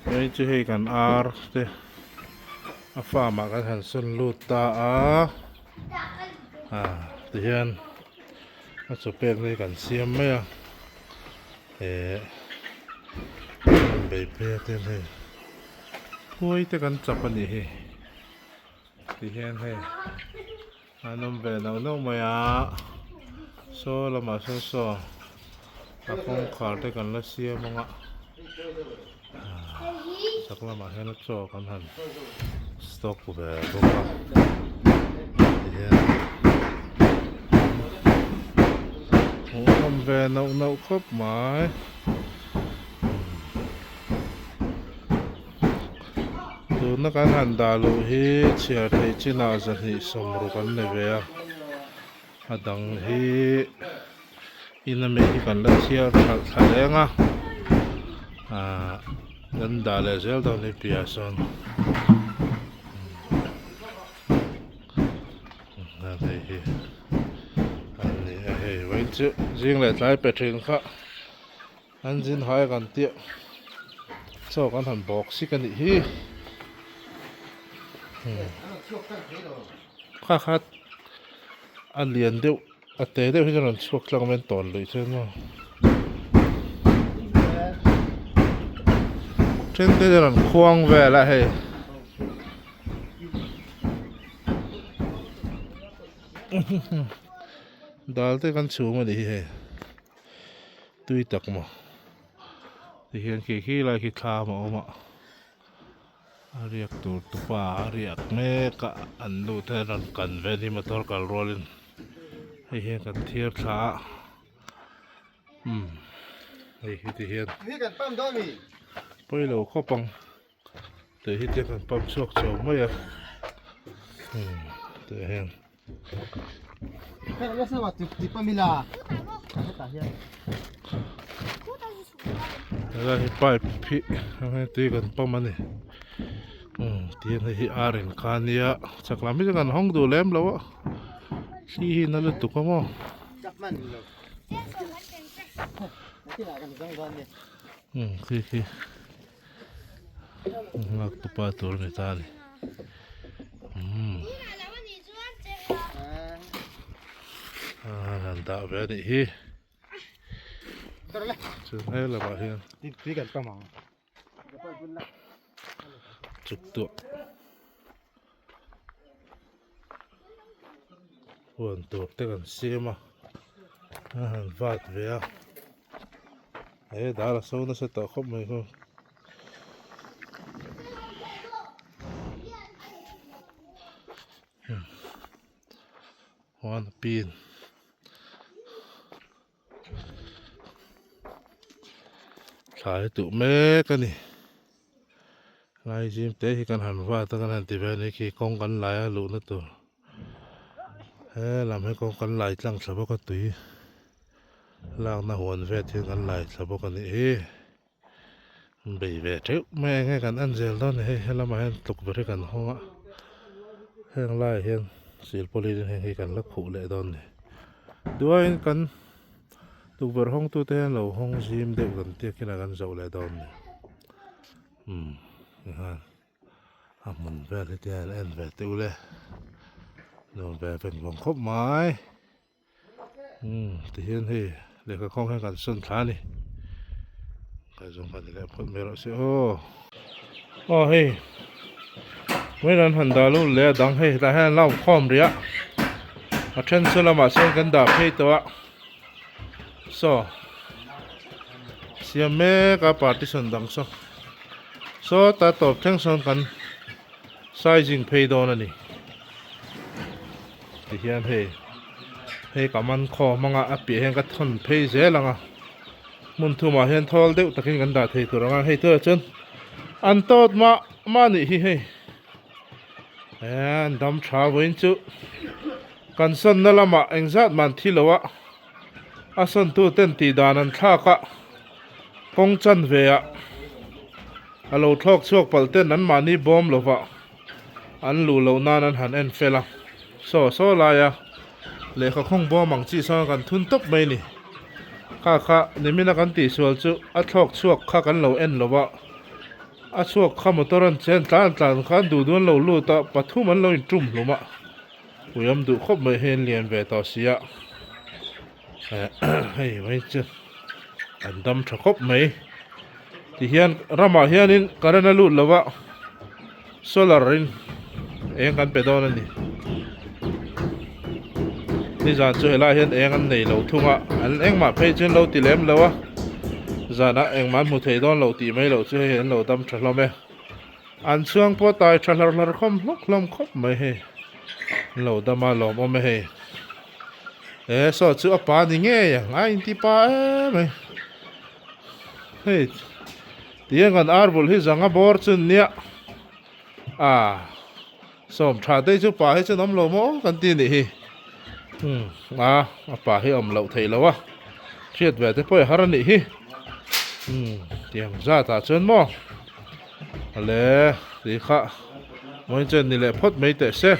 Hei chu hei kan ar te a farm ah kan han sawn lut ta a ah tihian a chaw pek na hi kan siam mai a eh an bei phei a ten hei phuai te kan chap a nih hi tihian hei an awm ve nauh nauh mai a saw lamah sawn saw a kawngkhar te kan la siam ang a chak lamah hian a chaw kan han stock ve bawk a tihian hmuhnawm ve nauh nauh khawp mai. Tuna kan han dah luh hi chhiar theih chinah zahnih sawmruk an ni ve a a dang hi in ami hi kan la chhiar thalh thla leng a ahh kan dah leh zel dawn hi piah sawn hei hi an ni a hei vawiin chu zing leh tlai pe thin kha. An zin hai kan tih chaw kan han bawk sik a nih hi kha kha a lian deuh a te deuh hi chuan rawn chhuak tlang mai an tawn luih chuan maw then te chuan an khuang vel a hei. Dal te kan chhum a nih hi hei. Tui tak maw tihian khi khi lai khi thlam a awm a a riak tur tupa a riak mek a an nu te an rawn kan ve a ni motor kal rualin hei hian kan thiar thla a umm hei hi tihian pawi lo khawp ang tih hi te kan pump chhuak chho mai a umm tah hian. Helai hi pipe hi heng tui kan pump a ni umm tihian hei hi ar in kha a nia chak lam hi chu kan hawng duh lem lo a thli hi na lutuk a maw umm khi khi. Nghak tupa tur a ni ta a ni umm han dah ve a nih hi chu he lamah hian chuk tuah huan tur te kan siam a a han vat ve a. He dar a so nasa tawh khawp mai khaw. Huan pin. Thlai tuh mek a ni. Lai zim te hi kan han vat a kan han ti ve a ni khi kawng kan lai a luhna tur. He lam hi kawng kan lai tlang thla bawk a tui. Lakna huan vet hian kan lai thla bawk a nih hi. Bei ve theuh mai eng nge kan en zel dawn a ni hei helamah hian tukverh hi kan hawng a heng laiah hian silpawlin heng hi kan la khuh leh dawn a ni. Tichuan kan tukverh hawng tute hian lo hawng zim deuh kan tia khin a kan zoh leh dawn a ni. Umm tikhan a hmun vel hi te hian en ve teuh le nuam ve veng vawng khawp mai. Umm tihian hei lehkha khawng hian kan sawn thla a ni ngaihzawng kan ni leh phawt mai rawh se aw aw hei vawiin an han dah lut leh a dang hei hetah hian an la awm khawm rih a a then chu lamah sawn kan dah phei tawh a saw siam mek a partition dang saw sawta tawp thleng sawn kan sizing phei dawn a ni. Tihian hei hei ka man khawm anga a piah hian ka thawn phei zel ang a hmun thumah hian thawl deuh takin kan dah thei tur ang a hei turah chuan an tawt mah mah anih hi hei an dam tha vawiin chu kan sawnna lamah engzat mah an thi lo a a sawn tu ten tih dan an thlak a kawng chanve ah a lo thlawk chhuak palh ten an mahni bawm lovah. An luh loh nan an han en fel a, saw saw laia lehkha khawng bawm ang chi sawn kan thun tawp mai a ni. Kha kha nimina kan tihsual chu a thlawk chhuak kha kan lo en lo a, A chhuak kha motor an chen tlan tlan khan duh duh an lo lut a, pathum an lo intum hlum a, ui am duh khawp mai hi an lian ve tawh si a, hei mai chu an dam tha khawp mai. Tihian ramah hianin current a lut lo va, solar in eng kan pe dawn a ni. Nizan chu helaiah hian eng an nei lo thung a, an engmah phei chu an lo ti lem lo a, zanah engmah an hmu thei dawn lo tih mai loh chu hei an lo dam tha hlawm e. An chhuang pawh tai tha hlar hlar khawm hlawk hlawm khawp mai hei, an lo dam a lawmawm e hei. E saw chu a pa ni ngei ang a inti pa em mai. Hei tiang kan ar bul hi zanga bawr chu nia a sawm tha te chu pa hi chuan awm lo maw kan ti nih hi umm a a pa hi awm loh theih loh a hriat ve te pawh i har a nih hi umm tiang zat ah chuan maw ale tih kha mawi chuan ni leh phawt mai teh se.